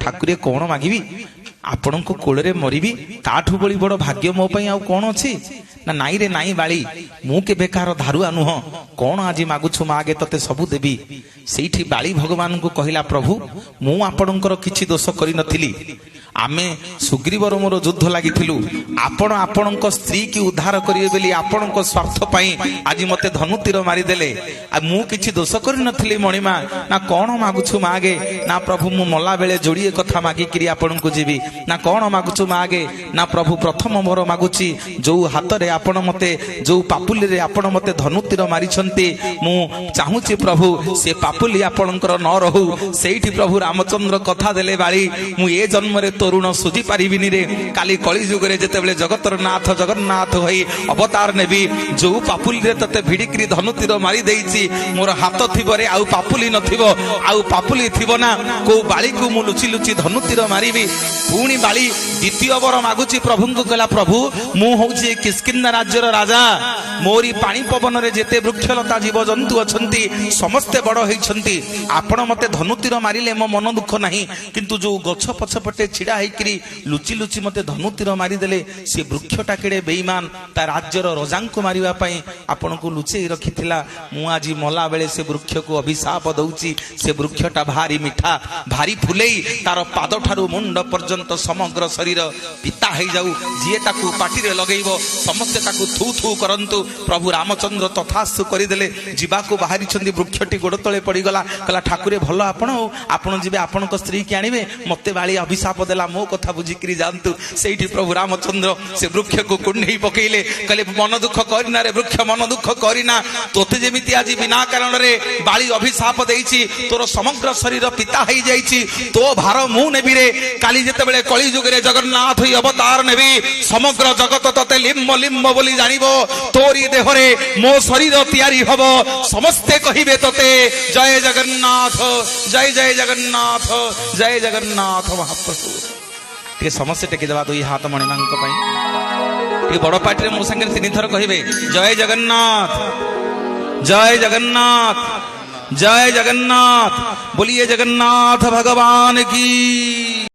ଠାକୁରେ କଣ ମାଗିବି, ଆପଣଙ୍କ କୋଳରେ ମରିବି, ତାଠୁ ବଳି ବଡ ଭାଗ୍ୟ ମୋ ପାଇଁ ଆଉ କଣ ଅଛି? ନା ନାଇଁ ରେ ନାଇଁ ବାଳି, ମୁଁ କେବେ କାହାର ଧାରୁଆ ନୁହଁ, କଣ ଆଜି ମାଗୁଛୁ ମାଗେ, ତତେ ସବୁ ଦେବି। ସେଇଠି ବାଳି ଭଗବାନଙ୍କୁ କହିଲା, ପ୍ରଭୁ, ମୁଁ ଆପଣଙ୍କର କିଛି ଦୋଷ କରିନଥିଲି। ଆମେ ସୁଗ୍ରୀବର ମୋର ଯୁଦ୍ଧ ଲାଗିଥିଲୁ। ଆପଣ ଆପଣଙ୍କ ସ୍ତ୍ରୀକି ଉଦ୍ଧାର କରିବେ ବୋଲି ଆପଣଙ୍କ ସ୍ୱାର୍ଥ ପାଇଁ ଆଜି ମତେ ଧନୁତୀର ମାରିଦେଲେ। ଆଉ ମୁଁ କିଛି ଦୋଷ କରିନଥିଲି ମଣିମା। ନା କଣ ମାଗୁଛୁ ମାଗେ? ନା ପ୍ରଭୁ, ମୁଁ ମଲା ବେଳେ ଯୋଡ଼ିଏ କଥା ମାଗିକିରି ଆପଣଙ୍କୁ ଯିବି। ନା କଣ ମାଗୁଛୁ ମାଗେ? ନା ପ୍ରଭୁ, ପ୍ରଥମ ମୋର ମାଗୁଛି, ଯୋଉ ହାତରେ ଆପଣ ମତେ, ଯୋଉ ପାପୁଲିରେ ଆପଣ ମତେ ଧନୁତୀର ମାରିଛନ୍ତି, ମୁଁ ଚାହୁଁଛି ପ୍ରଭୁ, ସେ ପାପୁଲି ଆପଣଙ୍କର ନ ରହୁ। ସେଇଠି ପ୍ରଭୁ ରାମଚନ୍ଦ୍ର କଥା ଦେଲେ, ବାଳି, ମୁଁ ଏ ଜନ୍ମରେ ତୋ ଋଣ ସୁଝି ପାରିବିନି ରେ। କାଲି କଳି ଯୁଗରେ ଯେତେବେଳେ ଜଗତର ନାଥ ଜଗନ୍ନାଥ ହୋଇ ଅବତାର ନେବି, ଯୋଉ ପାପୁଲିରେ ତତେ ଭିଡିକିରି ଧନୁତୀର ମାରି ଦେଇଛି, ମୋର ହାତ ଥିବରେ ଆଉ ପାପୁଲି ନଥିବ। ଆଉ ପାପୁଲି ଥିବ ନା, କୋଉ ବାଳିକୁ ମୁଁ ଲୁଚି ଲୁଚି ଧନୁତୀର ମାରିବି? ପୁଣି ବାଳି ଦ୍ୱିତୀୟ ବର ମାଗୁଛି ପ୍ରଭୁଙ୍କୁ। କହିଲା, ପ୍ରଭୁ, ମୁଁ ହଉଛି ଏ କିଷ୍କିନ୍ଦା ରାଜ୍ୟର ରାଜା। ମୋରି ପାଣି ପବନରେ ଯେତେ ବୃକ୍ଷଲତା ଜୀବଜନ୍ତୁ ଅଛନ୍ତି, ସମସ୍ତେ ବଡ ହେଇଛନ୍ତି। ଆପଣ ମତେ ଧନୁତୀର ମାରିଲେ ମୋ ମନ ଦୁଃଖ ନାହିଁ, କିନ୍ତୁ ଯୋଉ ଗଛ ପଛପଟେ ଛିଡା ହେଇକିରି ଲୁଚି ଲୁଚି ମତେ ଧନୁତୀର ମାରିଦେଲେ, ସେ ବୃକ୍ଷଟା କେଡେ ବେଇମାନ, ତା ରାଜ୍ୟର ରଜାଙ୍କୁ ମାରିବା ପାଇଁ ଆପଣଙ୍କୁ ଲୁଚେଇ ରଖିଥିଲା। ମୁଁ ଆଜି ମଲା ବେଳେ ସେ ବୃକ୍ଷକୁ ଅଭିଶାପ ଦଉଛି। ସେ ବୃକ୍ଷଟା ଭାରି ମିଠା, ଭାରି ଫୁଲେଇ, ତାର ପାଦ ଠାରୁ ମୁଣ୍ଡ ପର୍ଯ୍ୟନ୍ତ ସମଗ୍ର ଶରୀର ପିତା ହେଇଯାଉ। ଯିଏ ତାକୁ ପାଟିରେ ଲଗେଇବ, ସମସ୍ତେ ତାକୁ ଥୁ ଥୁ କରନ୍ତୁ। ପ୍ରଭୁ ରାମଚନ୍ଦ୍ର ତଥାସ୍ତୁ କରିଦେଲେ। ଯିବାକୁ ବାହାରିଛନ୍ତି, ବୃକ୍ଷଟି ଗୋଡ଼ ତଳେ ପଡ଼ିଗଲା। କହିଲା, ଠାକୁରେ, ଭଲ ଆପଣ, ଆଉ ଆପଣ ଯିବେ, ଆପଣଙ୍କ ସ୍ତ୍ରୀକି ଆଣିବେ, ମତେ ବାଳି ଅଭିଶାପ ଦେଲା, ମୋ କଥା ବୁଝିକିରି ଯାଆନ୍ତୁ। ସେଇଠି ପ୍ରଭୁ ରାମଚନ୍ଦ୍ର ସେ ବୃକ୍ଷକୁ କୁଣ୍ଢେଇ ପକେଇଲେ। କହିଲେ, ମନ ଦୁଃଖ କରିନା ରେ ବୃକ୍ଷ, ମନ ଦୁଃଖ କରିନା। ତୋତେ ଯେମିତି ଆଜି ବିନା କାରଣରେ ବାଳି ଅଭିଶାପ ଦେଇଛି, ତୋର ସମଗ୍ର ଶରୀର ପିତା ହେଇଯାଇଛି, ତୋ ଭାର ମୁଁ ନେବି ରେ। କାଲି ଯେତେବେଳେ କଳି ଯୁଗରେ ଜଗନ୍ନାଥ ହୋଇ ଅବତାର ନେବି, ସମଗ୍ର ଜଗତ ତତେ ଲିମ୍ବ ଲିମ୍ବ ବୋଲି ଜାଣିବ। ତୋରି ଦେହରେ ମୋ ଶରୀର ତିଆରି ହବ, ସମସ୍ତେ କହିବେ ତତେ ଜୟ ଜଗନ୍ନାଥ, ଜୟ ଜୟ ଜଗନ୍ନାଥ, ଜୟ ଜଗନ୍ନାଥ ମହାପ୍ରଭୁ। ଟିକେ ସମସ୍ତେ ଟେକିଦେବା ଦୁଇ ହାତ ମଣିମାଙ୍କ ପାଇଁ। ଟିକେ ବଡ ପାଟିରେ ମୋ ସାଙ୍ଗରେ ତିନିଥର କହିବେ, ଜୟ ଜଗନ୍ନାଥ, ଜୟ ଜଗନ୍ନାଥ, ଜୟ ଜଗନ୍ନାଥ। बोलिए जगन्नाथ भगवान की।